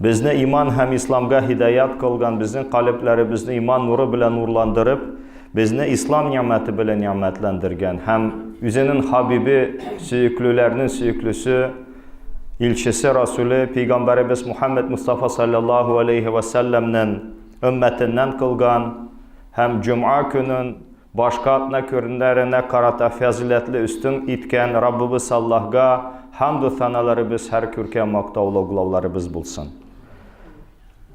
Безне иман һәм исламга һидаят кылган, безнең калебләребезне иман нуры белән нурландырып, безне ислам нигъмәте белән нигъмәтләндергән һәм үзенең хабибе, сөеклеләрнең сөеклесе, илчесе, расуле, пәйгамбәребез Мухаммед Мустафа саллаллаһу алейхи ва сәлләмнең өммәтеннән кылган һәм җомга көнен Башка атна көннәренә карата фазыйләтле өстен иткән Раббыбыз Аллаһга хамду саналарыбыз һәр күркәм мактаулы углауларыбыз булсын.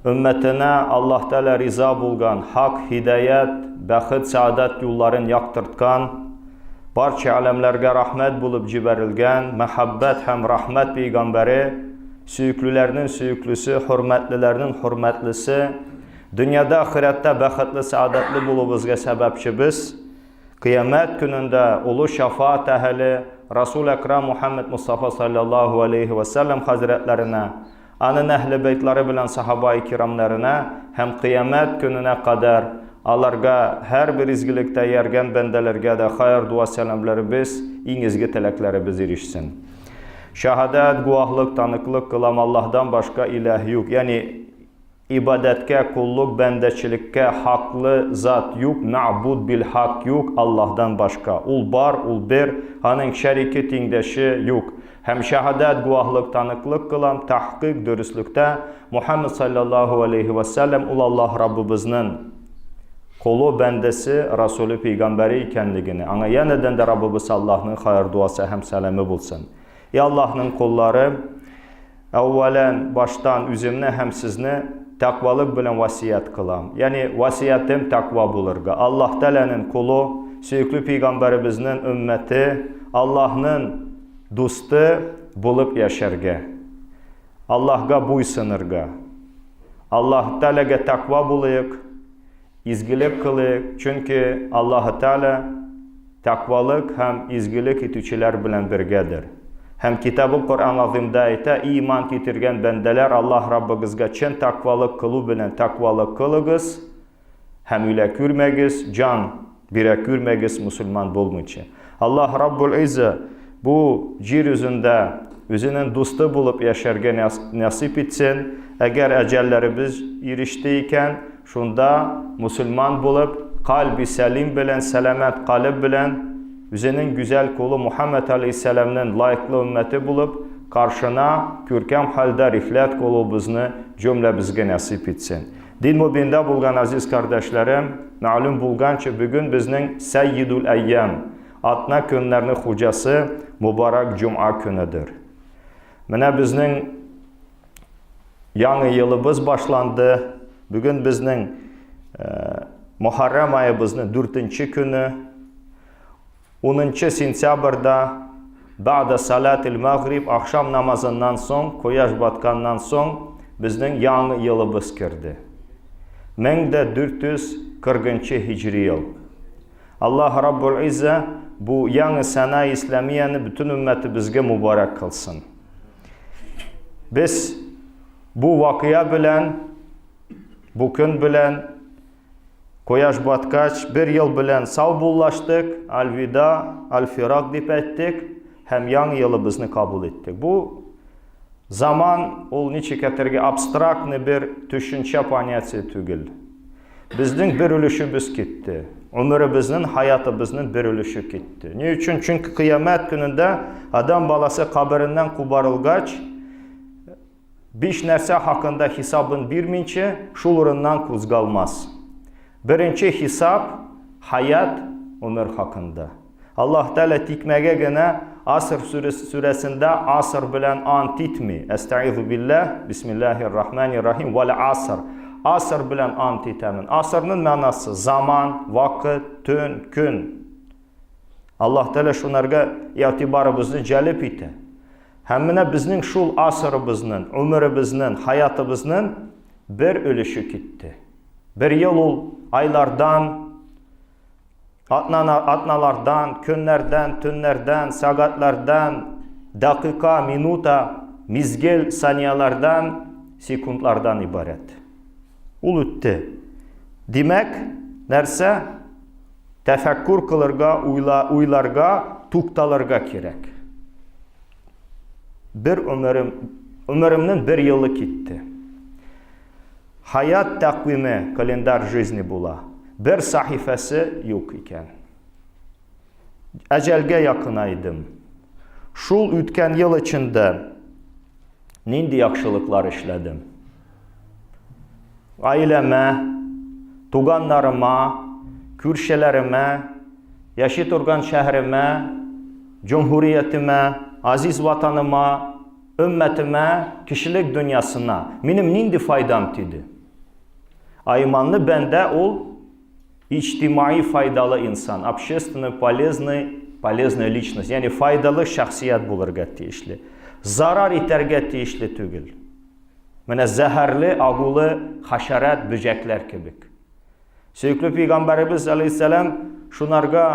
Өммәтенә Аллаһ Тәгалә риза булган, хак, һидаят, бәхет, сәадәт юлларын яктырткан, барча әләмләргә рәхмәт булып җибәрелгән мәхәббәт һәм рәхмәт пәйгамбәре, сөеклеләрнең сөеклесе, хөрмәтлеләрнең хөрмәтлесе, Дөньяда, ахирәттә бәхетле, сәгадәтле булуыбызга сәбәпчебез, Кыямәт көнендә олы шафаат әһеле Расул Әкрам Мухаммед Мустафа саллаллаһу алейхи ва сәлләм хәзрәтләренә, аның әһле бәйтлары белән сахаба-и кирамнарына һәм Кыямәт көненә кадәр аларга һәрбер изгелектә ияргән бәндәләргә дә хәер дуа сәламләребез, иң изге теләкләребез ирешсен. Шаһадәт, гуаһлык, таныклык кылам Аллаһдан башка иләһ юк, ягъни Ибадәткә, коллык, бәндәчелеккә хаклы зат юк, мәгъбуд бил хак юк Аллаһдан башка. Ул бар, Ул бер, Аның шәрике, тиңдәше, юк. Һәм шәһадәт, гуаһлык, таныклык кылам, тәхкыйк, дөреслектә, Мухәммәд салләллаһу галәйһи вә сәлләм ул Аллаһ Раббыбызның колы, бәндәсе, Расуле, пәйгамбәре икәнлегенә. Аңа янәдән дә Раббыбыз Аллаһның хәер-дуасы һәм сәламе булсын. И Аллаһның коллары! Әүвәлән, баштан үземне һәм сезне тәкъвалык белән васыять кылам. Ягъни васыятем тәкъва булырга. Аллаһ Тәгаләнең колы, сөекле пәйгамбәребезнең өммәте, Аллаһның дусты булып яшәргә. Аллаһга буйсынырга. Аллаһ Тәгаләгә тәкъва булыйк. Изгелек кылыйк, чөнки Аллаһы Тәгалә тәкъвалык һәм изгелек итүчеләр белән бергәдер. Һәм Китабы Коръән Газыймда әйтә, И иман китергән бәндәләр, Аллаһ Раббыгызга чын тәкъвалык кылу белән тәкъвалык кылыгыз һәм үлә күрмәгез, җан бирә күрмәгез мусульман булмыйча. Аллаһ Раббул Изза бу җир йөзендә үзенең дусты булып яшәргә насыйп итсен. Әгәр әҗәлләребез иреште икән, шунда мусульман булып, кальби сәлим белән, сәламәт калеб белән үзенең гүзәл кулы Мухаммад алейһиссәламнең лаеклы өммәте булып, каршына күркәм хәлдә рихләт кылуыбызны җөмләбезгә насыйп итсен. Дин мубинда булган азиз кардәшләрем, мәгълүм булганча, бүген безнең Сәййидул әйям, атна көннәрнең хуҗасы, мубарак җомга көнедер. Менә безнең яңа елыбыз башланды. Бүген безнең э, Мухаррам аебызның 4 көне. 10 сентябрьдә бәгъдә салатил мәгъриб ахшам намазыннан соң, кояш батканнан соң безнең яңа елыбыз керде. 1440 һиҗри ел. Аллаһ Раббул Иззә бу яңа сәна исламияне бөтен өммәтебезгә мубарак кылсын. Без бу вакыйга белән, бу көн белән кояш баткач бер ел белән саубуллаштык, альвида, альфирак дип әйттек һәм яңа елыбызны кабул иттек. Бу заман ул ничек әйтергә абстрактный бер төшенчә понятие түгел. Безнең бер өлешебез китте. Өмеребезнең, хаятыбызның бер өлеше китте. Ни өчен? Чөнки кыямәт көнендә адам баласы кабереннән кубарылгач, биш нәрсә хакында хисабын бирминчә, шул урыннан кузгалмас. Беренче хисап хаят, өмер хакында. Аллаһ Тәгалә тикмәгә генә Аср сүрәсендә аср белән ант итми. Әстәгыйзу билләһ, бисмиллаһир рахманир рахим, вәл аср. Аср белән ант итәмен. Асрның мәгънәсе заман, вакыт, төн, көн. Аллаһ Тәгалә шунарга игътибарыбызны җәлеп итә. Һәм менә безнең шул асрыбызның, умеребезнең, хаятыбызның бер өлеше китте. Бер ел ул айлардан, Атналардан, көннәрдән, төннәрдән, сәгатьләрдән, дакыйка, минута, мизгел, санияләрдән, секундлардан ибарәт. Ул үтте. Димәк, нәрсә? Тәфәккүр кылырга, уйла, уйларга, тукталырга кирәк. Бер өмерем, өмеремнең бер елы китте. Хаят тәкъвиме, календарь жизни була. Бер сахифәсе юк икән. Әҗәлгә якынайдым. Шул үткән ел эчендә нинди яхшылыклар эшләдем? Гаиләмә, туганнарыма, күршеләремә, яши торган шәһәремә, җөмһүриятемә, азиз ватаныма, өммәтемә, кешелек дөньясына минем нинди файдам тиде? Ә иманлы бәндә ул иҗтимаи файдалы инсан, общественно полезный, полезная личность, ягъни файдалы шәхсият булырга тиешле. Зарар итәргә тиешле түгел. Менә зәһәрле, агулы хашарат, бөҗәкләр кебек. Сөекле пәйгамбәребез алейһиссәлам шунарга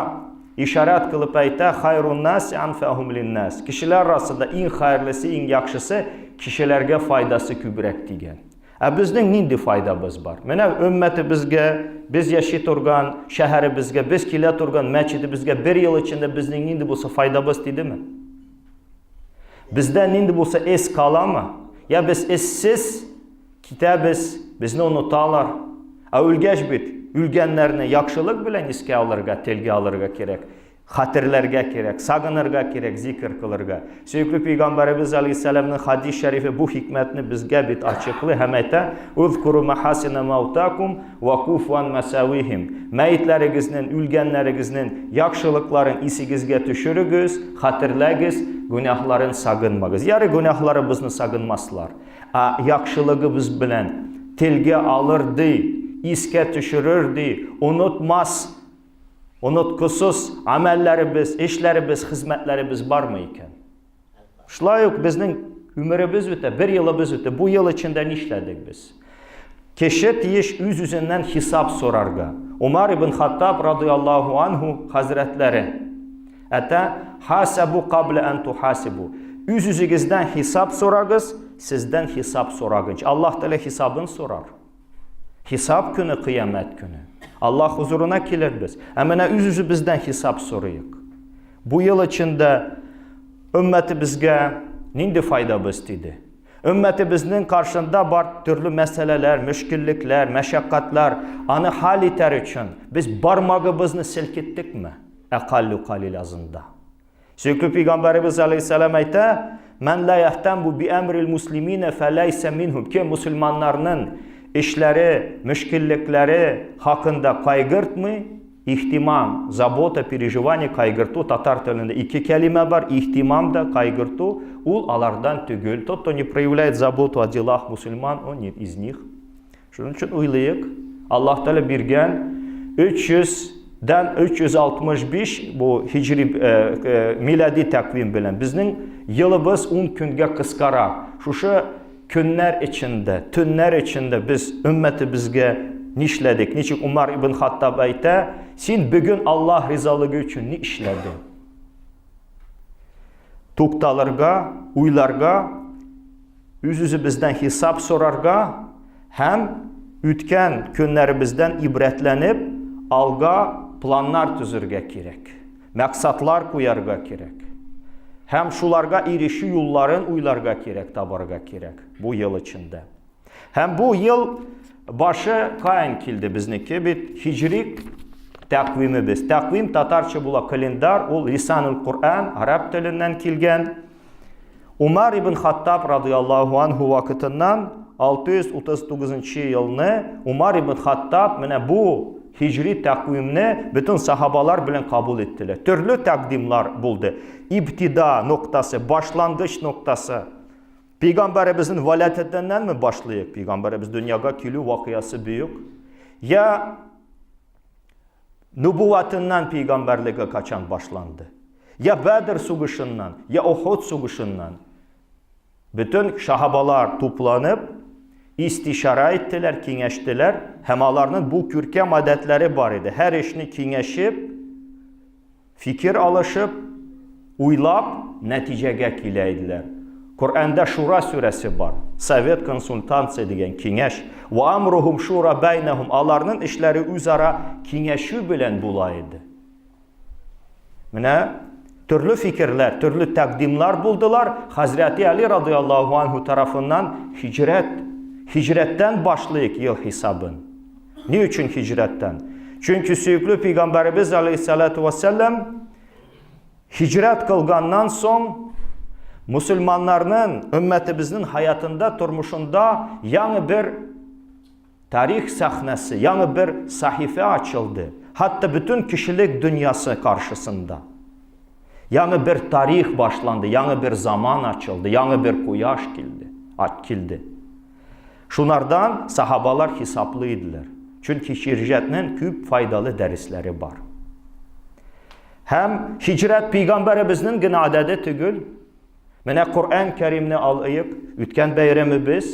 ишарәт кылып әйтә, хайрун нас анфахум линнас. Кешеләр арасында иң хәерлесе, иң яхшысы кешеләргә файдасы күбрәк дигән. Ә безнең нинди файдабыз бар? Менә өммәтебезгә, без яши торган шәһәребезгә, без килә торган мәчетебезгә бер ел эчендә безнең нинди булса файдабыз тидеме? Бездә нинди булса эз каламы? Я без эзсез китәбез, безне оныталар. Ә үлгәч бит, үлгәннәрне яхшылык белән искә алырга, телгә алырга кирәк. Хәтерләргә кирәк, сагынырга кирәк, зикр кылырга. Сөекле пәйгамбәребез алейһиссәламның хадис шәрифе бу хикмәтне безгә бит ачыклый һәм әйтә: "Узкуру махасина маутакум ва куфу ан масавихим". Мәетләрегезнең, үлгәннәрегезнең яхшылыкларын исегезгә төшерегез, хәтерләгез, гөнаһларын сагынмагыз. Ярый гөнаһларыбызны сагынмаслар. Ә яхшылыгыбыз белән телгә алыр ди, искә төшерер ди, онытмас Оныткысыз гамәлләребез, эшләребез, хезмәтләребез бармы икән? Шулай ук безнең өмеребез үтә, бер елыбыз үтә. Бу ел эчендә нишләдек без? Кеше тиеш үз-үзеннән хисап сорарга. Умар ибн Хаттаб радыяллаһу анһу хәзрәтләре әтә хасабу кабла ан тухасибу. Үз-үзегездән хисап сорагыз, сездән хисап сораганчы. Аллаһ Тәгалә хисабын сорар. Хисап көне, кыямәт көне. Аллаһ хузурына килербез. Ә менә үз-үзебездән хисап сорыйк. Бу ел эчендә өммәтебезгә нинди файдабыз тиде? Өммәтебезнең каршында бар төрле мәсьәләләр, мөшкиллекләр, мәшәкатьләр. Аны хәл итәр өчен без бармагыбызны селкеттекме? Әкаллю калил азында. Сөекле пәйгамбәребез алейһиссәлам әйтә, "Мән ла яхтамбу би әмрил муслимина фәләйсә минһум." Кем мусульманнарның эшләре, мөшкиллекләре хакында кайгыртмый, ихтимам, забота, переживание, кайгырту татар телендә ике кәлимә бар, ихтимам да кайгырту, ул алардан түгел. Тот, кто не проявляет заботу о делах мусульман, он не из них. Шуның өчен уйлыйк, Аллаһ Тәгалә биргән 300 дән 365 бу һиҗри э, э, милади тәкъвим белән безнең елыбыз 10 көнгә кыскара. Шушы көннәр эчендә, төннәр эчендә без өммәтебезгә нишләдек? Ничек Умар ибн Хаттаб әйтә, син бүген Аллаһ ризалыгы өчен ни эшләдең? Тукталырга, уйларга, Үз-үзебездән хисап сорарга һәм үткән көннәребездән ибрәтләнеп, алга планнар төзергә кирәк. Максатлар куярга кирәк. Һәм шуларга ирешү юлларын уйларга кирәк, табарга кирәк бу ел эчендә. Һәм бу ел башы каян килде безнеке бит хиҗри тәкъвимебез. Тәкъвим татарча була календар, ул лисанул Коръән, араб теленнән килгән. Умар ибн Хаттаб радыяллаһу анһу вакытыннан 639 елны Умар ибн Хаттаб менә бу һиҗри тәкъвимне бөтен сахабалар белән кабул иттеләр. Төрле тәкъдимлар булды. Ибтида ноктасы, башлангыч ноктасы. Пәйгамбәребезнең валятеннәнме башлыйк? Пәйгамбәребез дөньяга килү вакыясы бөек. Я Нубуватыннан пәйгамбәрлеге качан башланды? Я Бәдр сугышыннан, я Охот сугышыннан. Бөтен шахабалар тупланып, истишара иттеләр, киңәштеләр һәм аларның бу күркәм гадәтләре бар иде. Һәр эшне киңәшеп, Фикер алышып, уйлап, нәтиҗәгә килә иделәр. Коръәндә Шура сүрәсе бар. Совет, консультация дигән киңәш. Ва амрухум шура байнахум. Аларның эшләре үзара киңәшү белән була иде. Менә төрле фикерләр, төрле тәкъдимнәр булдылар. Хәзрәти Али радыяллаһу анһу тарафыннан һиҗрәт Һиҗрәттән башлыйк ел хисабын. Ни өчен һиҗрәттән? Чөнки сөекле пәйгамбәребез алейһиссалату вассалам һиҗрәт кылганнан соң мусульманнарның, өммәтебезнең хаятында, тормышында яңа бер тарих сәхнәсе, яңа бер сахифә ачылды. Хәтта бөтен кешелек дөньясы каршысында. Яңа бер тарих башланды, яңа бер заман ачылды, яңа бер кояш килде, килде. Шунардан сахабалар хисаплы иделәр. Чөнки һиҗрәтнең күп файдалы дәресләре бар. Һәм һиҗрәт пәйгамбәребезнең генә адәте түгел. Менә Коръән Кәримне алыйк, үткән бәйрәмебез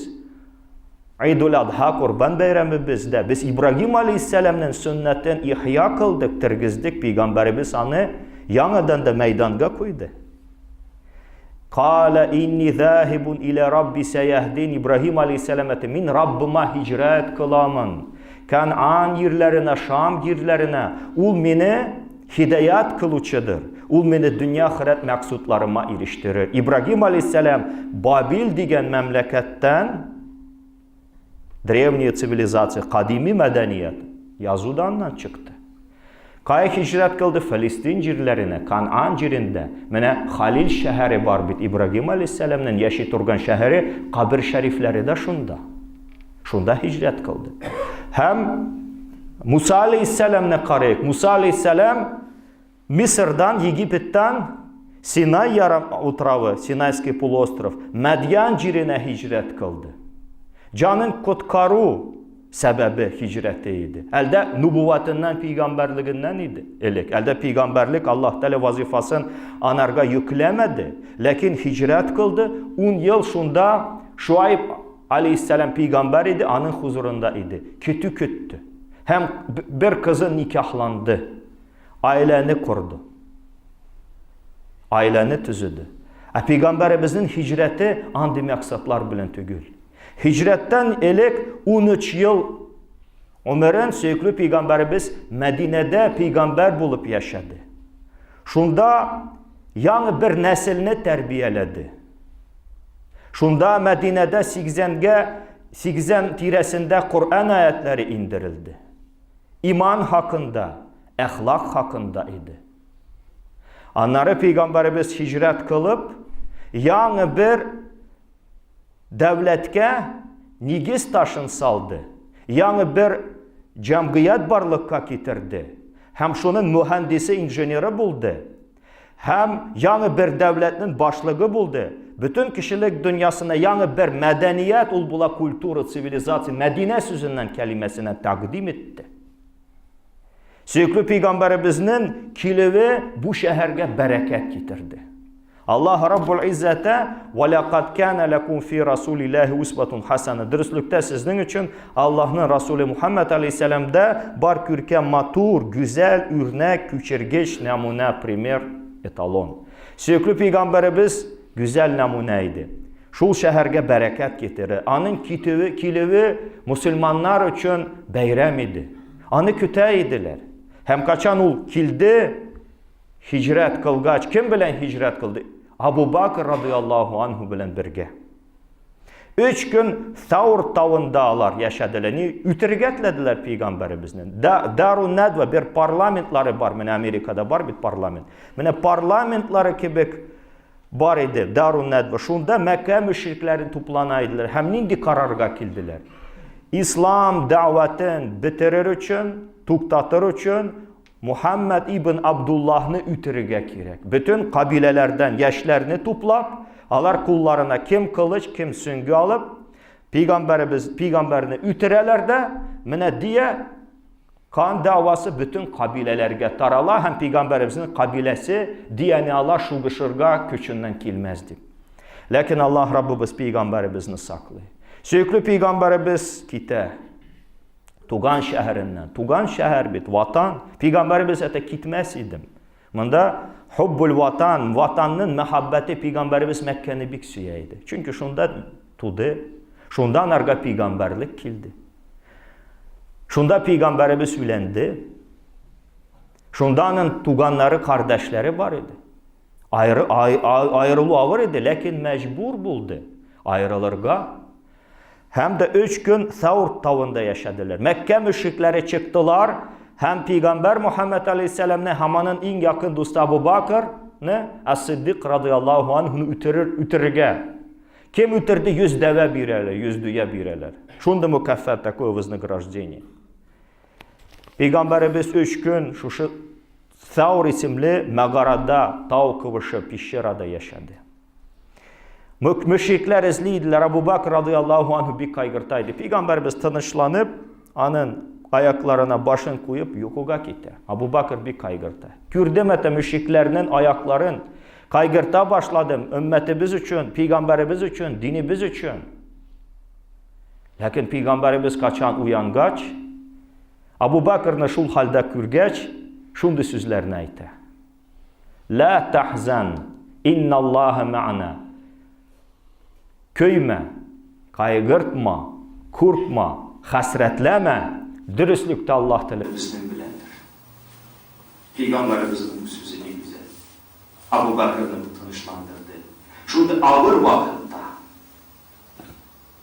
Айдул Адха Корбан бәйрәмебездә без Ибрагим алейһиссәламнең сөннәтен ихя кылдык, тергездек, пәйгамбәребез аны яңадан да мәйданга куйды. Кала инни заһибун иля рабби сәяһдин. Ибраһим алейһиссәлам әйтте, мин Раббыма һиҗрәт кыламын. Канан җирләренә, Шам җирләренә. Ул мине һидаят кылучыдыр. Ул мине дөнья ахирәт мәксудларыма ирештерер. Ибраһим алейһиссәлам Бабил дигән мәмләкәттән древняя цивилизация, кадими мәдәният язудан чыкты. Кая һиҗрәт кылды? Фәлистин җирләренә, Канан җирендә. Менә Халил шәһәре бар бит, Ибрагим алейһиссәламнең яши торган шәһәре, кабер шәрифләре дә шунда. Шунда һиҗрәт кылды. Һәм Муса алейһиссәламне карыйк. Муса алейһиссәлам Мисырдан, Египеттан Синай ярым утравы, Синайский полуостров, Мәдьян җиренә һиҗрәт кылды. Җанын коткару сәбәбе һиҗрәте иде. Әлдә нубуватыннан, пәйгамбәрлегеннән иде элек. Әлдә пәйгамбәрлек Аллаһ Тәгалә вазифасын анарга йөкләмәде, ләкин һиҗрәт кылды. 10 ел шунда Шуайб алейһиссәлам пәйгамбәр иде, аның хузурында иде. Көтү көтте. Һәм бер кызы никахланды. Аиләне корды. Аиләне төзеде. Ә пәйгамбәребезнең һиҗрәте андый максатлар белән түгел. Һиҗрәттән элек 13 ел гомерен сөекле пәйгамбәребез Мәдинәдә пәйгамбәр булып яшәде. Шунда яңа бер нәселне тәрбияләде. Шунда Мәдинәдә 80-гә 80 тирәсендә Коръән аятләре индерелде. Иман хакында, әхлак хакында иде. Аннары пәйгамбәребез һиҗрәт кылып, яңа бер дәүләткә нигез ташын салды. Яңа бер җәмгыять барлыкка китерде. Һәм шуның мөһәндисе, инженеры булды. Һәм яңа бер дәүләтнең башлыгы булды. Бөтен кешелек дөньясына яңа бер мәдәният, ул була культура, цивилизация, Мәдинә сүзеннән кәлимәсенә тәкъдим итте. Сөекле пәйгамбәребезнең килүе бу шәһәргә бәрәкәт китерде. Аллаһ Раббул Иззәтә ва лакад кана лакум фи расулиллаһи усватун хасана. Дөреслектә сезнең өчен Аллаһның Расуле Мухаммад алейһиссәламдә бар күркәм, матур, гүзәл, үрнәк, күчергеч, нәмунә, пример, эталон. Сөекле пәйгамбәребез гүзәл нәмунә иде. Шул шәһәргә бәрәкәт китерде. Аның китүе, килүе мусульманнар өчен бәйрәм иде. Аны көтә иделәр. Һәм качан ул килде, Һиҗрәт кылгач, кем белән һиҗрәт кылды? Абу Бакр радыяллаһу анһу белән бергә. Өч көн Саур тавында алар яшәделәр. Ни үтерергә теләделәр пәйгамбәребезне. Дару Надва бер парламентлары бар, менә Америкада бар бит парламент. Менә парламентлары кебек бар иде Дару Надва. Шунда Мәккә мөшрикләре туплана иделәр һәм нинди карарга килделәр? Ислам дәгъватын бетерер өчен, туктатыр өчен Мухаммад ибн Абдуллаһны үтерергә кирәк. Бөтен кабиләләрдән яшьләрне туплап, алар кулларына кем кылыч, кем сөңге алып, пәйгамбәребез пәйгамбәрне үтерәләр дә, менә дия кан дәвасы бөтен кабиләләргә тарала һәм пәйгамбәребезнең кабиләсе дияне ала шугышырга көченнән килмәс дип. Ләкин Аллаһ Раббыбыз пәйгамбәребезне саклый. Сөекле пәйгамбәребез китә. Туган шәһәреннән. Туган шәһәр бит, ватан. Пәйгамбәребез әйтә, китмәс идем. Монда хуббул ватан, ватанның мәхәббәте пәйгамбәребез Мәккәне бик сөя иде. Чөнки шунда туды, шунда анарга пәйгамбәрлек килде. Шунда пәйгамбәребез өйләнде. Шунда аның туганнары, кардәшләре бар иде. Айры, ай, ай, аерылу авыр иде, ләкин мәҗбүр булды аерылырга. Һәм дә өч көн Саур тавында яшәделәр. Мәккә мөшрикләре чыктылар һәм пәйгамбәр Мухаммад алейһиссәламне һәм аның иң якын дусты Абу Бакрны Ас-Сиддик радияллаһу анһуны үтерер, үтерергә. Кем үтерде, 100 дәвә бирәләр, 100 дөя бирәләр. Шундый мукаффат такое вознаграждение. Пәйгамбәребез өч көн шушы Саур исемле мәгарада, тау кывышы пещерада яшәде. Мөшрикләр эзли иделәр. Абу Бакр радияллаһу анһу бик кайгырта иде. Пәйгамбәребез тынычланып, аның аякларына башын куеп йокыга китә. Абу Бакр бик кайгырта. Күрдем әтә мөшрикләрнең аякларын. Кайгырта башладым өммәтебез өчен, пәйгамбәребез өчен, динебез өчен. Ләкин пәйгамбәребез качан уянгач, Абу Бакрны шул хәлдә күргәч, шундый сүзләрне әйтә. Ла тахзан, инналлаһа ма'на. Көймә, кайгыртма, куркма, хәсрәтләмә, дөреслектә Аллаһ Тәгалә безнең беләндер. Пәйгамбәребезнең бу сүзе ни гүзәл. Абу Бәкрне бу тынычландырды. Шундый авыр вакытта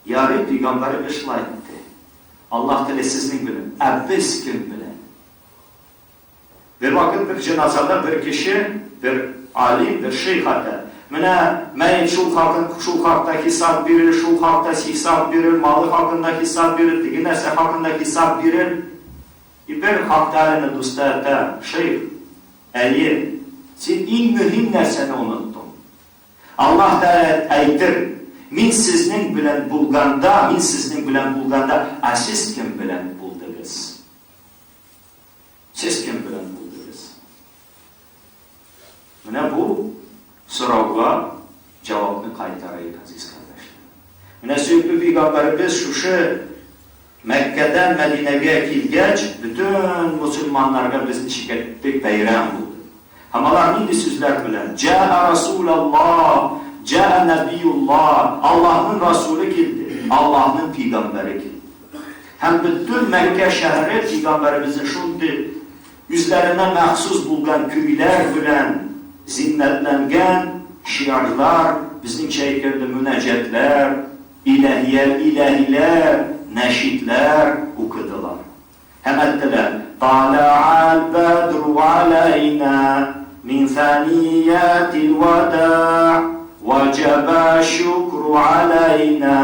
Ярый, пәйгамбәребез шулай әйтте. Аллаһ Тәгалә сезнең белән, ә без кем белән? Бервакыт бер җеназада бер кеше, бер алим, бер шейх әйтә, Менә мәет шул хакын, шул хакта хисап бирер, шул хакта хисап бирер, малы хакында хисап бирер, теге нәрсә хакында хисап бирер. И бер Хак Тәгаләнең дусты әйтә, Шейх, әйе, син иң мөһим нәрсәне оныттың. Аллаһ Тәгалә әйтер, Мин сезнең белән булганда, мин сезнең белән булганда, ә сез кем белән булдыгыз? Сез кем белән булдыгыз? Менә бу сорауга җавапны кайтарыйк, газиз кардәшләр. Менә сөекле пәйгамбәребез шушы Мәккәдән Мәдинәгә килгәч, бөтен мөселманнарга без ничек әйттек, бәйрәм булды. Һәм алар нинди сүзләр белән? Җа'а Расулаллаһ, җа'а Нәбиюллаһ, Аллаһның Расуле килде, Аллаһның пәйгамбәре килде. Һәм бөтен Мәккә шәһәре пәйгамбәребезне шундый үзләренә махсус булган көйләр белән зиннәтләнгән шиарлар, безнеңчә әйткәндә, мөнәҗәтләр, иләһия, иләһиләр, нәшидләр укыдылар. Һәм әйттеләр, Тала'ал бәдру аләйнә мин сәниятил вада'ь, вәҗәбә шукру аләйнә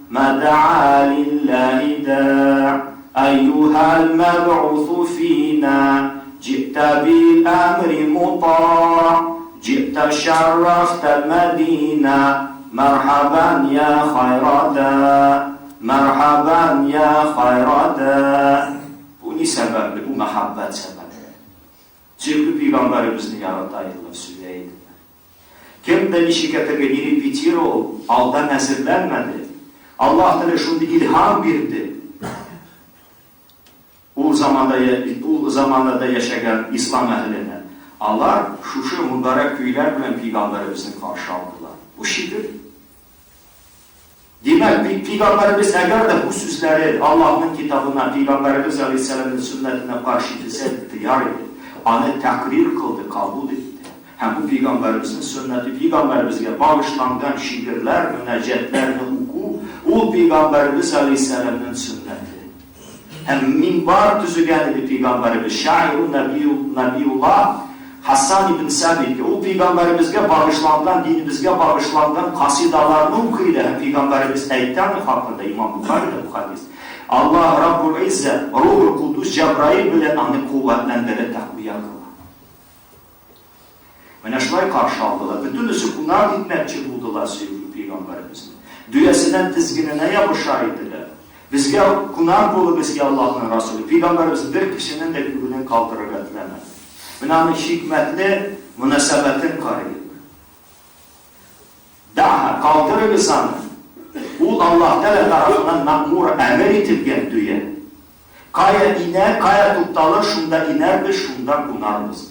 ма да'а лилләһи да'ь, әйюһәл мәбгусу фина, җи'тә бил әмри мута'ь, җи'тә шәррәфтәл мәдинә, мәрхәбән йа хайра да'ь. Мәрхәбән йа хайра да. Бу ни сәбәпле? Бу мәхәббәт сәбәпле. Сөекле пәйгамбәребезне ярата иделәр, сөя иделәр. Кем дә ничек әйтергә не репетировал, алдан әзерләнмәде. Аллаһ Тәгалә шундый илһам бирде. Ул заманда ул заманада яшәгән ислам әһеленә. Алар шушы мөбарәк көйләр белән пәйгамбәребезне каршы алдылар. Бу шигырь. Димәк, пәйгамбәребез әгәр дә бу сүзләре Аллаһның китабына, пәйгамбәребез галәйһиссәламнең сөннәтенә каршы килсә, тыяр иде. Аны тәкърир кылды, кабул итте. Һәм бу пәйгамбәребезнең сөннәте, пәйгамбәребезгә багышланган шигырьләр, мөнәҗәтләрне уку, ул пәйгамбәребез галәйһиссәламнең сөннәте. Һәм минбар төзегән иде пәйгамбәребез, шаиру Нәбиуллаһ Хасан ибн Сабиткә. Ул пәйгамбәребезгә багышланган, динебезгә багышланган касидаларны укый иде һәм пәйгамбәребез әйтте аның хакында, имам Бухарида бу хадис, Аллаһ Раббул Иззә Рухул Кудус Җәбраил белән аны куәтләндерә, тәкъвия кыла. Менә шулай каршы алдылар. Бөтенесе кунак итмәкче булдылар сөекле пәйгамбәребезне. Дөясеннән тезгененә ябыша иделәр. Безгә кунак булыгыз, я Аллаһның Расуле. Пәйгамбәребез бер кешенең дә күңелен калдырырга теләмәде. Менә аның хикмәтле мөнәсәбәтен карыйк. Даһа, калдырыгыз аны. Ул Аллаһ Тәгалә тарафыннан мәэмур, әмер ителгән дөя. Кая инәр, кая тукталыр, шунда инәрбез, шунда кунарбыз.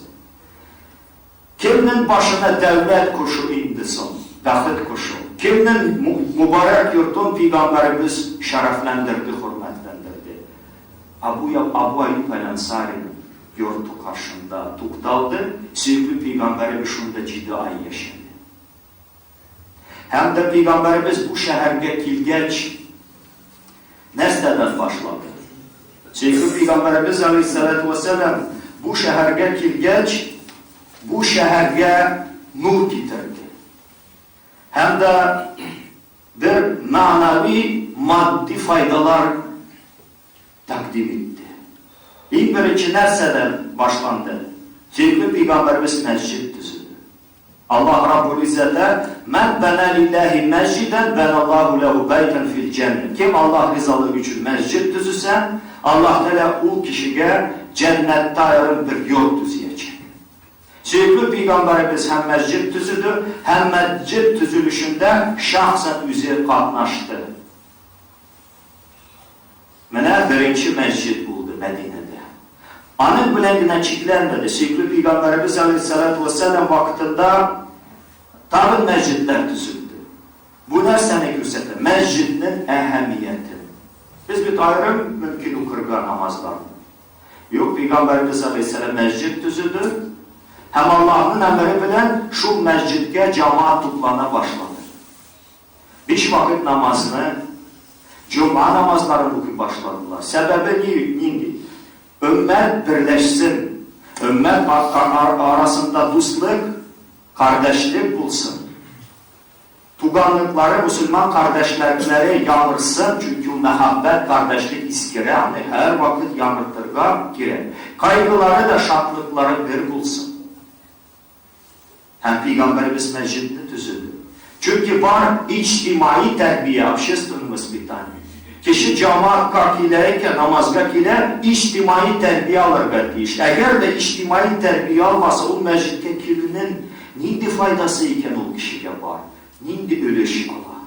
Кемнең башына дәүләт кошы инде соң, бәхет кошы? Кемнең мөбарәк йортын пәйгамбәребез шәрәфләндерде, хөрмәтләндерде? Абу Абу Аюб әл-Ансариның йорты каршында тукталды, сөекле пәйгамбәребез шунда җиде ай яшәде. Һәм дә пәйгамбәребез бу шәһәргә килгәч, Нәрсәдән башлады? Сөекле пәйгамбәребез алейһиссалату вәссәлам бу шәһәргә килгәч, бу шәһәргә нур китерде. Һәм дә бер мәгънәви, матди файдалар тәкъдим итте. Иң беренче нәрсәдән башланды? Сөекле пәйгамбәребез мәсҗид төзеде. Аллаһ Раббул Иззәтә, Мән бәнә лилләһи мәсҗидән бәнәллаһу ләһу бәйтән фил җәннә. Кем Аллаһ ризалыгы өчен мәсҗид төзесә, Аллаһ Тәгалә ул кешегә җәннәттә аерым бер йорт төзиячәк. Сөекле пәйгамбәребез һәм мәсҗид төзеде, һәм мәсҗид төзелешендә шәхсән үзе катнашты. Менә беренче мәсҗид булды Мәдинәдә. Аның белән генә чикләнмәде, сөекле пәйгамбәребез алейһиссалату вәссәлам вакытында тагын мәсҗидләр төзелде. Бу нәрсәне күрсәтә? Мәсҗиднең әһәмиятен. Без бит аерым мөмкин укырга намазларны. Юк, пәйгамбәребез алейһиссалам мәсҗид төзеде һәм Аллаһның әмере белән шул мәсҗидкә җамаат туплана башлады. Биш вакыт намазны, җомга намазларын укый башладылар. Сәбәбе ни, нинди? Өммәт берләшсен, өммәт арасында дуслык, кардәшлек булсын. Туганлыклары, мөселман кардәшлекләре яңырсын, чөнки ул мәхәббәт, кардәшлек искерә, аны һәрвакыт яңыртырга кирәк. Кайгылары да, шатлыклары бер булсын. Һәм пәйгамбәребез мәсҗидне төзеде. Чөнки бар иҗтимаи тәрбия, общественное воспитание. Кеше җамаатка килә икән, намазга килә, иҗтимаи тәрбия алырга тиеш. Әгәр дә иҗтимаи тәрбия алмаса, ул мәсҗидкә килүнең нинди файдасы икән ул кешегә бар? Нинди өлеш ала?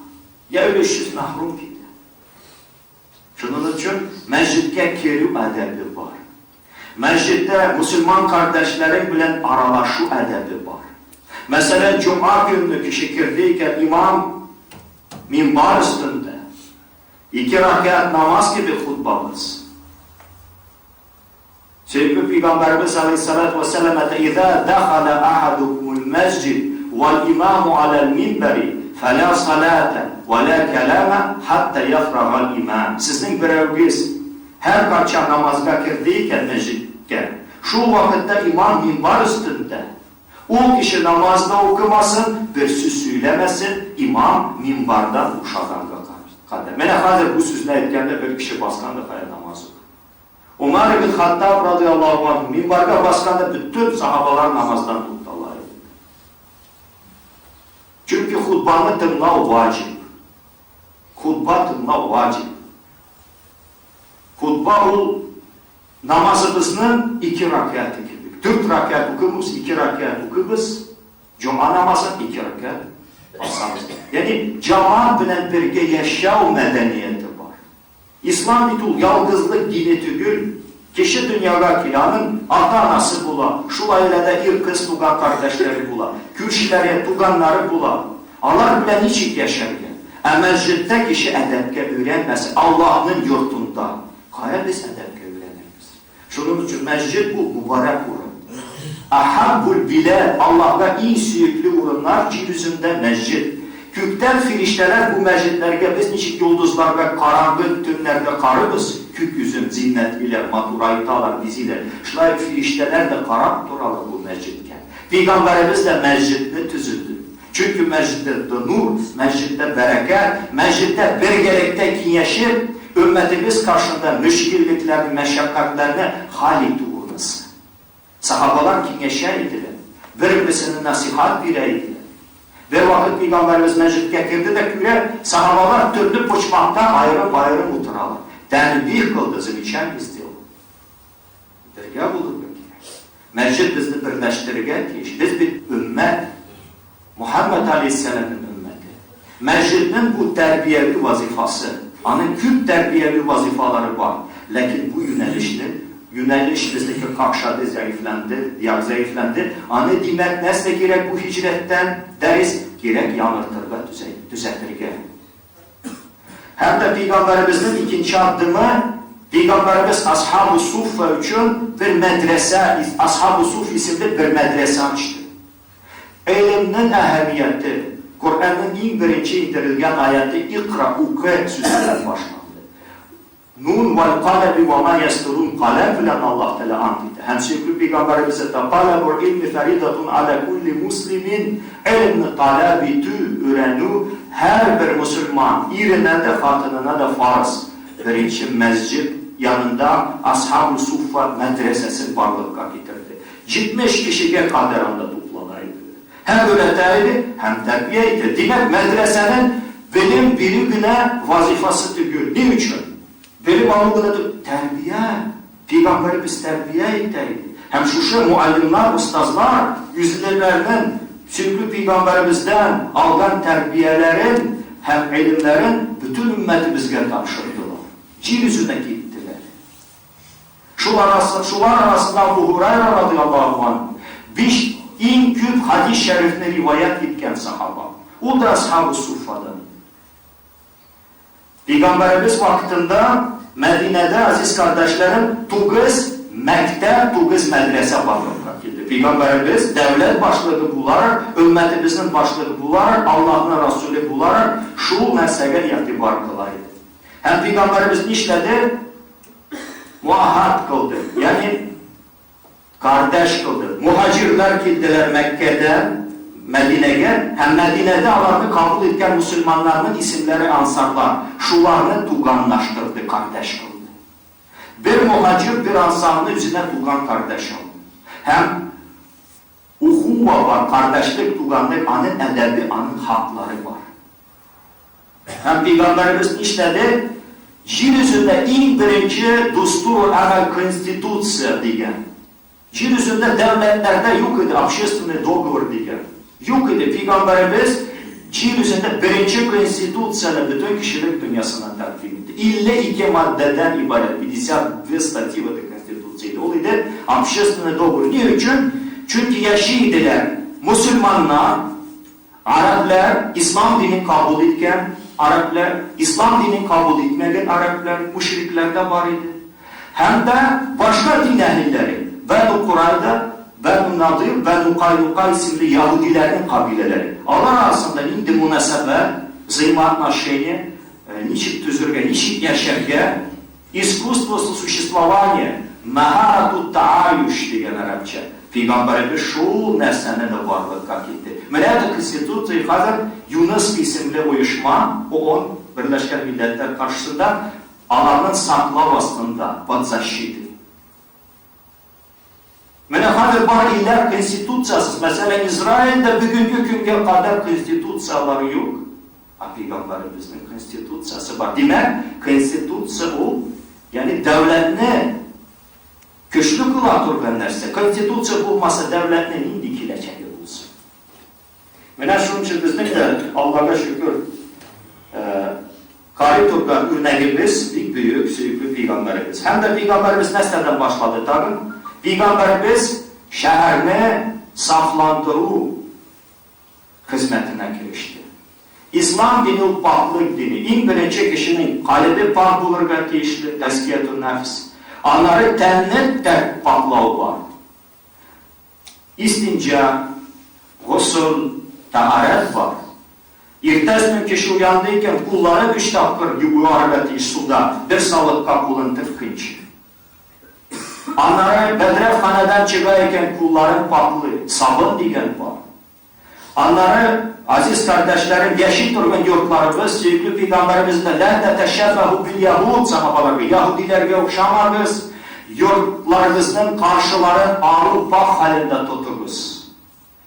Я өлешсез мәхрүм китә. Шуның өчен мәсҗидкә керү әдәбе бар. Мәсҗидтә мөселман кардәшләрең белән аралашу әдәбе бар. Мәсәлән, җомга көнне кеше керде икән, имам минбар өстендә. Ике рәкәгать намаз кебек хутбабыз. Сөекле пәйгамбәребез алейһиссалату вәссәлам әйтә, "Иза дахала ахадукумул мәсҗид вал имаму алал минбари, фәла салата ва ла калама хатта яфрагал имам." Сезнең берәүгез һәркайчан намазга керде икән мәсҗидкә, шул вакытта имам минбар өстендә, ул кеше намаз да укымасын, бер сүз сөйләмәсен, имам минбардан бушаганга кадәр. Менә хәзер бу сүзне әйткәндә бер кеше баскан да кая намаз укый. Умар ибн Хаттаб радыяллаһу анһу минбарга басканда бөтен сахабалар намаздан туктала иде. Чөнки хутбаны тыңлау ваҗиб. Хутба тыңлау ваҗиб. Хутба ул намазыбызның ике рәкәгате кебек. Дүрт рәкәгать укымыз, ике рәкәгать укыбыз, җомга намазын ике рәкәгать басабыз. Ягъни җамаат белән бергә яшәү мәдәнияте бар. Ислам бит ул ялгызлык дине түгел. Кеше дөньяга килә, аның ата-анасы була, шул гаиләдә ир-кыз туган кардәшләре була, күршеләре, туганнары була. Алар белән ничек яшәргә? Ә мәсҗедтә кеше әдәпкә өйрәнмәсә, Аллаһның йортында, кая без әдәпкә өйрәнербез? Шуның өчен мәсҗед ул мөбарәк урын. Әхәббул билад, Аллаһга иң сөекле урыннар җир йөзендә мәсҗед. Күктән фирештәләр бу мәсҗедләргә без ничек йолдызларга караңгы төннәрдә карыбыз, күк йөзен зиннәтлиләр, матурайталар, бизиләр. Шулай ук фирештәләр дә карап торалар бу мәсҗедкә. Пәйгамбәребез дә мәсҗедне төзеде. Чөнки мәсҗедтә нур, мәсҗедтә бәрәкәт, мәсҗедтә бергәлектә киңәшеп, өммәтебез каршында мөшкиллекләрне, мәшәкатьләрне хәл итү урынысы. Сахабалар киңәшә иделәр, бер-берсенә нәсыйхәт бирә иделәр. Бервакыт пәйгамбәребез мәсҗедкә керде дә күрә, сахабалар төрле почмакта аерым-аерым утыралар. Тәнбиһ кылды, замечание сделал. Бергә булырга кирәк. Мәсҗид безне берләштерергә тиеш. Без бит өммәт. Мухәммәд алейһиссәламнең өммәте. Мәсҗиднең бу тәрбияви вазифасы, аның күп тәрбияви вазифалары бар, ләкин бу юнәлешне, юнәлеш безнеке какшады, зәгыйфьләнде, як зәгыйфьләнде, аны, димәк, нәрсә кирәк бу һиҗрәттән дәрес кирәк яңартырга, төзәтергә. Һәм дә пәйгамбәребезнең икенче адымы, пәйгамбәребез Асхабу Суффа өчен бер мәдрәсә, Асхабу Суф исемле бер мәдрәсә ачты. Гыйлемнең әһәмияте, Коръәннең иң беренче иңдерелгән аяте Икра, укы сүзе белән башланды. Нун вәл каләми вә ма ястурун каләм белән Аллаһ Тәгалә ант итә. Һәм сөекле пәйгамбәребез әйтә, Таләбул илми фәридатун аля кулли муслимин, Гыйлемне таләп итү, өйрәнү һәрбер мөселман иренә дә, хатынына да фарыз. Беренче мәсҗид янында Асхабул Суффа мәдрәсәсен барлыкка китерде. 70 кешегә кадәр анда туплана иделәр. Һәм өйрәтә иде, һәм тәрбия итә. Димәк, мәдрәсәнең белем бирү генә вазыйфасы түгел. Ни өчен? Белем алу гына түгел, тәрбия. Пәйгамбәребез тәрбия итә иде. Һәм шушы муаллимнар, остазлар үзләренең сөекле пәйгамбәребездән алган тәрбияләрен һәм гыйлемнәрен бөтен өммәтебезгә тапшырдылар. Җир йөзенә киттеләр. Шул арасы, шулар арасында Абу Һурайра радыяллаһу анһу, биш иң күп хадис шәрифне риваять иткән сахаба. Ул да асхабу суффадан иде. Пәйгамбәребез вакытында Мәдинәдә, азиз кардәшләрем, тугыз мәктәп, тугыз мәдрәсә барлыкка килде. Пәйгамбәребез дәүләт башлыгы буларак, өммәтебезнең башлыгы буларак, Аллаһның Расуле буларак, шул нәрсәгә игътибар кыла иде. Һәм пәйгамбәребез нишләде? Муахад кылды, ягъни кардәш кылды. Муһаҗирләр килделәр Мәккәдән Мәдинәгә һәм Мәдинәдә аларны кабул иткән мөселманнарның исемнәре ансарлар. Шуларны туганлаштырды, кардәш кылды. Бер муһаҗир бер ансарны үзенә туган кардәш алды. Һәм ухува бар, кардәшлек, туганлык, аның әдәбе, аның хаклары бар. Һәм пәйгамбәребез нишләде? Җир йөзендә иң беренче Дустур әмәл конституция дигән. Җир йөзендә дәүләтләрдә юк иде общественный договор дигән. Юк иде. Пәйгамбәребез җир йөзендә беренче конституцияне бөтен кешелек дөньясына тәкъдим итте. 52 маддәдән гыйбарәт, 52 статьи в этой конституции иде. Ул иде общественный договор. Ни өчен? Чөнки яши иделәр мөселманнар, Гарәпләр, ислам динен кабул иткән гарәпләр, ислам динен кабул итмәгән гарәпләр, мөшрикләр дә бар иде. Һәм дә башка дин әһелләре, Бәну Курайда, Бәну Надыйр, Бәну Кайнука исемле яһүдиләрнең кабиләләре. Алар арасында нинди мөнәсәбәт, взаимоотношения, ничек төзергә, ничек яшәргә, Искусство сосуществования, мәһарату тааюш дигән арабча. Пәйгамбәребез шул нәрсәне дә барлыкка китерде. Менә это Конституция хәзер ЮНЕСКО исемле оешма, ООН, Берләшкән Милләтләр каршысында аларның саклау астында, под защитой. Менә хәзер бар илләр конституциясез. Мәсәлән, Израильдә бүгенге көнгә кадәр конституцияләре юк. Ә пәйгамбәребезнең конституциясе бар. Димәк, конституция ул, ягъни дәүләтне көчле кыла торган нәрсә. Конституция булмаса, дәүләтнең нинди киләчәге булсын? Менә шуның өчен безнең дә, Аллага шөкер, карый торган үрнәгебез бик бөек, сөекле пәйгамбәребез. Һәм дә пәйгамбәребез нәрсәдән башлады тагын? Пәйгамбәребез шәһәрне сафландыру хезмәтенә кереште. Ислам дине ул пакьлык дине. Иң беренче кешенең калебе пакь булырга тиешле, тәзкиятун нәфс. Аннары тәнне дә пакьлау бар. Истинҗа, госел, тәһарәт бар. Иртәсен кеше уянды икән, кулларын өч тапкыр юарга тиеш суда, бер савытка кулын тыккынчы. Аннары бәдрәфханәдән чыга икән, кулларын паклый, сабын дигән бар. Аннары, азиз кардәшләрем, яши торган йортларыбыз, сөекле пәйгамбәребез дә, Лә тәтәшәббәһү бил-яһүд, сахабаларга, яһүдиләргә охшамагыз, йортларыгызның каршыларын ару, пакь хәлендә тотыгыз.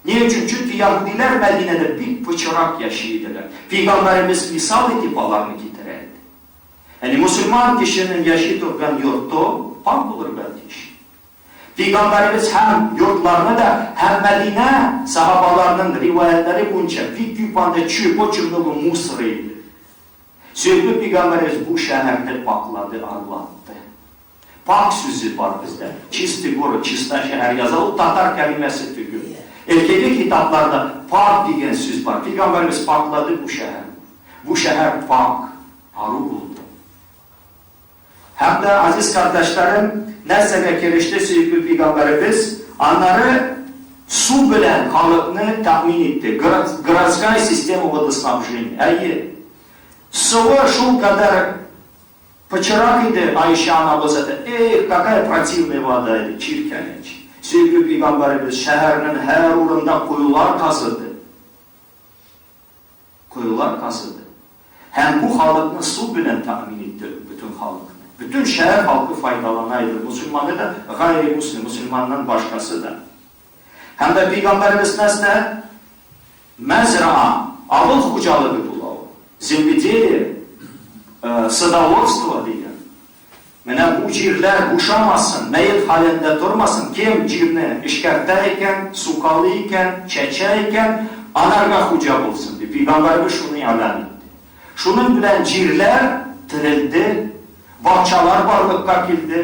Ни өчен? Чөнки яһүдиләр Мәдинәдә бик пычрак яши иделәр. Пәйгамбәребез мисал итеп аларны китерә иде. Ягъни мөселман кешенең яши торган йорты пакь булырга тиеш. Пәйгамбәребез һәм йортларны да, һәм Мәдинә сахабаларының риваятьләре буенча бик күп анда чүп, очень много мусора иде. Сөекле пәйгамбәребез бу шәһәрне пакьлады, арлатты. Пакь сүзе бар бездә. Чистый город, чиста шәһәр яза, ул татар кәлимәсе түгел. Элгеге китапларда пакь дигән сүз бар. Пәйгамбәребез пакьлады бу шәһәрне. Бу шәһәр пакь, ару булды. Һәм дә, азиз кардәшләрем, нәрсәгә кереште сөекле пәйгамбәребез, аннары су белән халыкны тәэмин итте, городская система водоснабжения. Әйе, суы шулкадәр Пычрак иде, Аиша анабыз әйтә, Эх, какая противная вода, ди, чиркәнеч. Сөекле пәйгамбәребез шәһәрнең һәр урында коелар казыды. Коелар казыды. Һәм бу халыкны су белән тәэмин итте, бөтен халыкны. Бөтен шәһәр халкы файдалана иде, мөселманы да, гайре муслим, мөселманнан башкасы да. Һәм дә пәйгамбәребез нәрсә? Мәзраа, авыл хуҗалыгы була ул. Земледелие, садоводство дигән. Менә бу җирләр бушамасын, мәет хәлендә тормасын, кем җирне эшкәртә икән, сукалый икән, чәчә икән, анарга хуҗа булсын, дип, пәйгамбәребез шуны игълан итте. Шуның белән җирләр терелде, бакчалар барлыкка килде.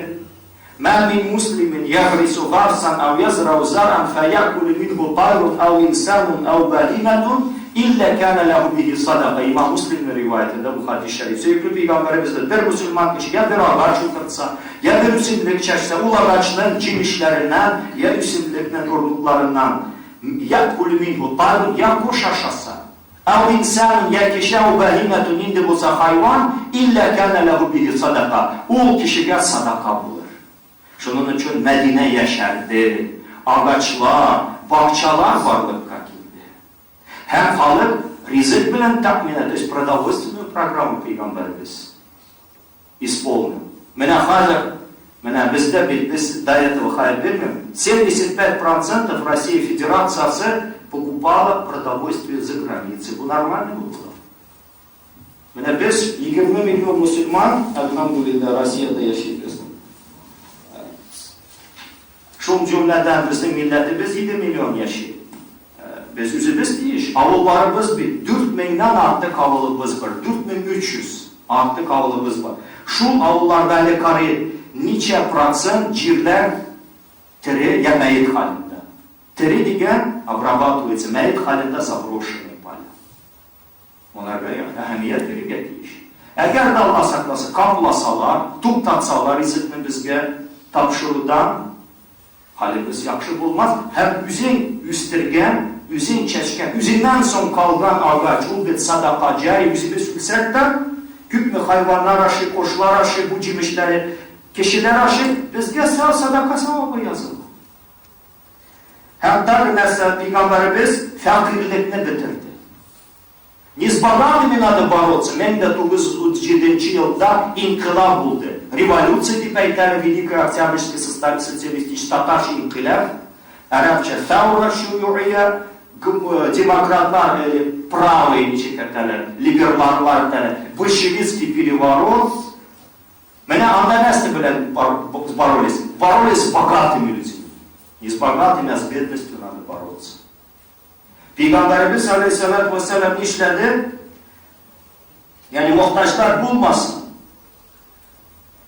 Мә мин муслимин ягрису гарсан ау язрау заран фәякулю минһу тайрун ау инсанун ау бәһимәтун илля кәнә ләһу бихи садака. Имам Муслимның риваятендә бу хәдис шәриф. Сөекле пәйгамбәребез дә бер мөселман кеше я бер агач утыртса, я бер үсемлек чәчсә, ул агачның җимешләреннән, я үсемлекнең орлыкларыннан якулю минһу тайрун, я кош ашаса, Әү инсанун, я кеше, әү бәһимәтун, нинди булса хайван, илля кәнә ләһү бихи садака, ул кешегә садака булыр. Шуның өчен Мәдинә яшәрде, агачлар, бакчалар барлыкка килде. Һәм халык ризык белән тәэминат, то есть продовольственную программу пәйгамбәребез исполнил. Менә хәзер, менә бездә бит, без до этого хәер бирмим, 75 процентов Россия Федерациясе покупала продовольствие за границей. Бу нормально булды. Менә без 20 миллион мусульман, әлхәмдүлилләһ, Россиядә яшибез. Шул җөмләдән безнең милләтебез 7 миллион яши. Без үзебез тиеш. Авылларыбыз бит 4 меңнән артык авылыбыз бар. 4300 артык авылыбыз бар. Шул авылларда әле карый ничә процент җирләр тере я мәет хәлендә. Тере дигән обрабатывается, мәет хәлендә заброшенный поля. Монарга әһәмият бирергә тиеш. Әгәр дә Алла сакласа, капласалар, туктатсалар ризыкны безгә тапшырудан, хәлебез яхшы булмас һәм үзең үстергән, үзең чәчкән, үзеңнән соң калган агач, ул бит садака җари, үзебез үлсәк тә, күпме хайваннар ашый, кошлар ашый бу җимешләре, кешеләр ашый, безгә садака савабы языла. Һәм тагы нәрсә, пәйгамбәребез фәкыйрьлекне бетерде. Не с богатыми надо бороться, 1937 нче елда инкыйлаб булды. Революция дип әйтәләр, Великая Октябрьская социалистическая татарча инкыйлаб, арабча саура шуюия, демократлар, правые ничек әйтәләр, либераллар әйтәләр, большевистский переворот. Менә анда нәрсә белән боролись? Боролись с богатыми людьми. Не с богатыми, а с бедностью надо бороться. Пәйгамбәребез алейһиссалату вассалам нишләде? Ягъни мохтаҗлар булмасын.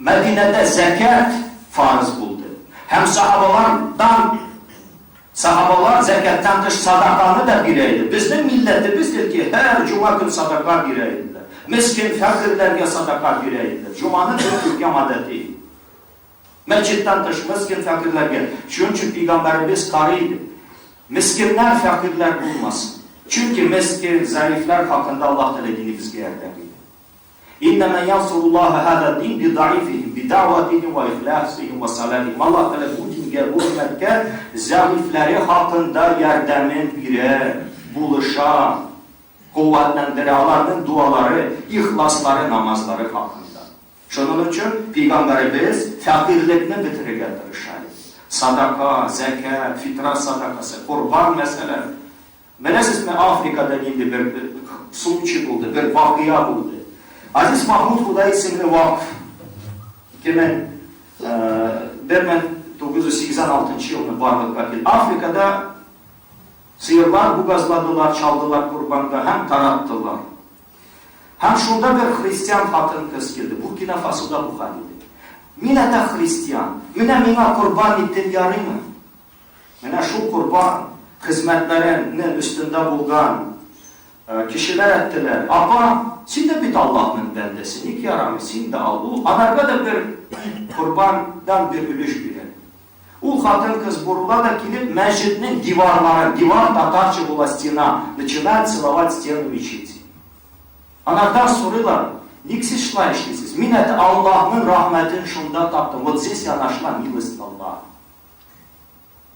Мәдинәдә зәкят фарыз булды. Һәм сахабалардан сахабалар зәкяттан тыш садаканы да бирә иде. Безнең милләтебез ки, һәр җума көн садака бирә иделәр. Мескен фәкыйрьләргә садака бирә иделәр. Җуманы бер күркәм гадәте иде. Мәчеттән тыш мескен фәкыйрьләргә. Чөнки пәйгамбәребез карый иде. Мескеннәр, фәкыйрьләр булмасын. Чөнки мескен, заифләр хакында Аллаһ Тәгалә динебезгә ярдәм итә. Иннәмә янсуруллаһу һаза дин би даифихим, би дәгъватихим ва ихласихим ва салатихим. Аллаһ Тәгалә бу дингә, бу өммәткә зәгыйфьләре хакында ярдәмен бирә, булыша, куәтләндерә, аларның дуалары, ихласлары, намазлары хакында. Шуның өчен пәйгамбәребез фәкыйрьлекне бетерергә тырыша иде. Садака, зәкят, фитра садакасы, корбан мәсәлән. Беләсезме, Африкада нинди бер случай булды, бер вакыйга булды. Азиз Махмуд Худай исемле вакф 1986 елны барлыкка килде. Африкада сыерлар бугазладылар, чалдылар корбанга һәм тараттылар. Һәм шунда бер христиан хатын-кыз килде. Буркина Фасода бу хәл иде. Мин ата христиан. Менә миңа корбан итен ярыймы? Менә шул корбан хезмәтләренең өстендә булган кешеләр әйттеләр, Апа, син дә бит Аллаһның бәндәсе, ник ярамый, син дә ал. Ул анарга да бер корбандан бер өлеш бирә. Ул хатын-кыз борыла да килеп, мәчетнең диварларын, дивар татарча була стена, начинает целовать стену мечети. Анардан сорыйлар, Ник сез шулай эшлисез? Мин әтә Аллаһның рәхмәтен шунда таптым. Вот здесь я нашла милость Аллаха.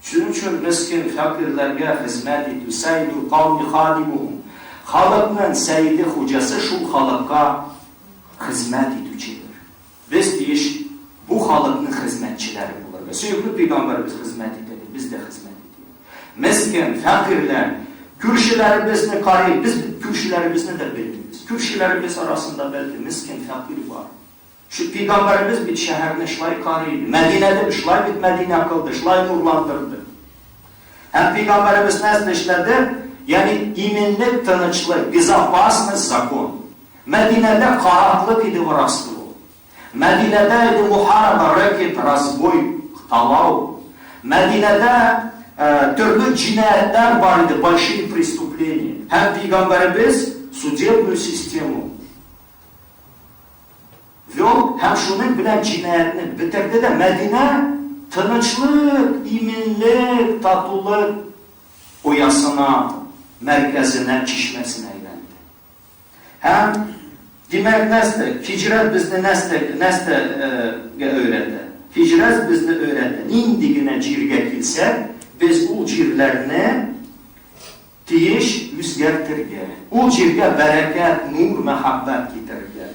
Шуның өчен мескен фәкыйрьләргә хезмәт итү, сәйдул кауми хадимухум. Халыкның сәйде хуҗасы шул халыкка хезмәт итүчедер. Без тиеш бу халыкның хезмәтчеләре булырга. Сөекле пәйгамбәребез хезмәт итә, без дә хезмәт итик. Мескен, фәкыйрьләр, күршеләребезне карыйк, без күршеләребезне дә белмибез. Күршеләребез арасында бәлки мескен, фәкыйрь бар. Шу пәйгамбәребез бит шәһәрне шулай карый иде. Мәдинәдә шулай бит Мәдинә кылды, шулай нурландырды. Һәм пәйгамбәребез нәрсә эшләде? Ягъни иминлек, тынычлык, безопасность, закон. Мәдинәдә караклык иде, воровство. Мәдинәдә иде мухараба, рэкет, разбой, талау. Мәдинәдә төрле җинаятьләр бар иде, большие преступления. Һәм пәйгамбәребез судебную систему вел һәм шуның белән җинаятьне бетерде дә Мәдинә тынычлык, иминлек, татулык оясына, мәркәзенә, чишмәсенә әйләнде. Һәм димәк нәрсә? Һиҗрәт безне нәрсә нәрсәгә өйрәтә? Һиҗрәт безне өйрәтә. Нинди генә җиргә килсәк, без ул җирләрне тиеш үзгәртергә. Ул җиргә бәрәкәт, нур, мәхәббәт китерергә.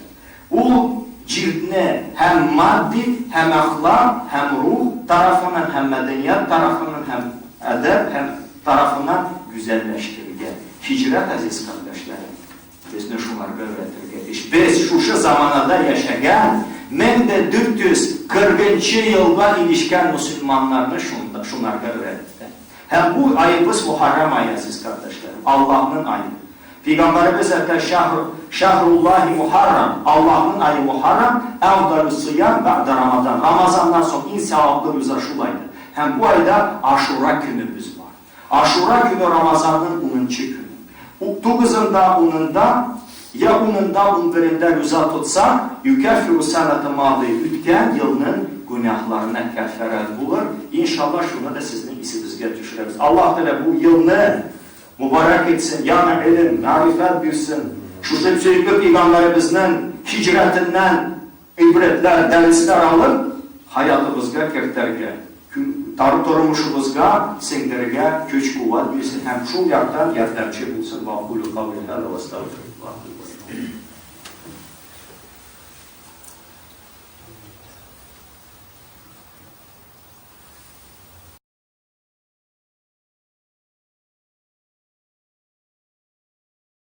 Ул җирне һәм матди, һәм әхлак, һәм рух тарафыннан, һәм мәдәният тарафыннан, һәм әдәп һәм тарафыннан гүзәлләштерергә. Һиҗрәт, газиз кардәшләрем, безне шуларга өйрәтергә тиеш. Без шушы заманада яшәгән 1440 нчы елга ирешкән мөселманнарны шунда шунарга өйрәтте. Һәм бу аебыз Мухаррам ае, газиз кардәшләрем, Аллаһның ае. Пәйгамбәребез әйтә, Шәһр, Шәһруллаһи Мухаррам, Аллаһның ае Мухаррам, әфдалүс сыям бәгъдә Рамазан, Рамазаннан соң иң саваплы руза шул айда. Һәм бу айда Ашура көнебез бар. Ашура көне Рамазанның унынчы көне. Тугызында, унында, я унында, унберендә руза тотсак, юкәффиру сәнәтә мадый, үткән елның гөнаһларына кәффарәт булыр. Иншалла, шуны да сезнең исебезгә төшерәбез. Аллаһ Тәгалә бу елны мөбарәк итсен, яңа гыйлем, мәгърифәт бирсен. Шушы сөекле пәйгамбәребезнең һиҗрәтеннән гыйбрәтләр, дәресләр алып, хаятыбызга кертәргә, тормышыбызга сеңдерергә көч-куәт бирсен һәм шул яктан ярдәмче булсын. Ва акулю каули һаза ва астагфируллаһ ли ва ләкум.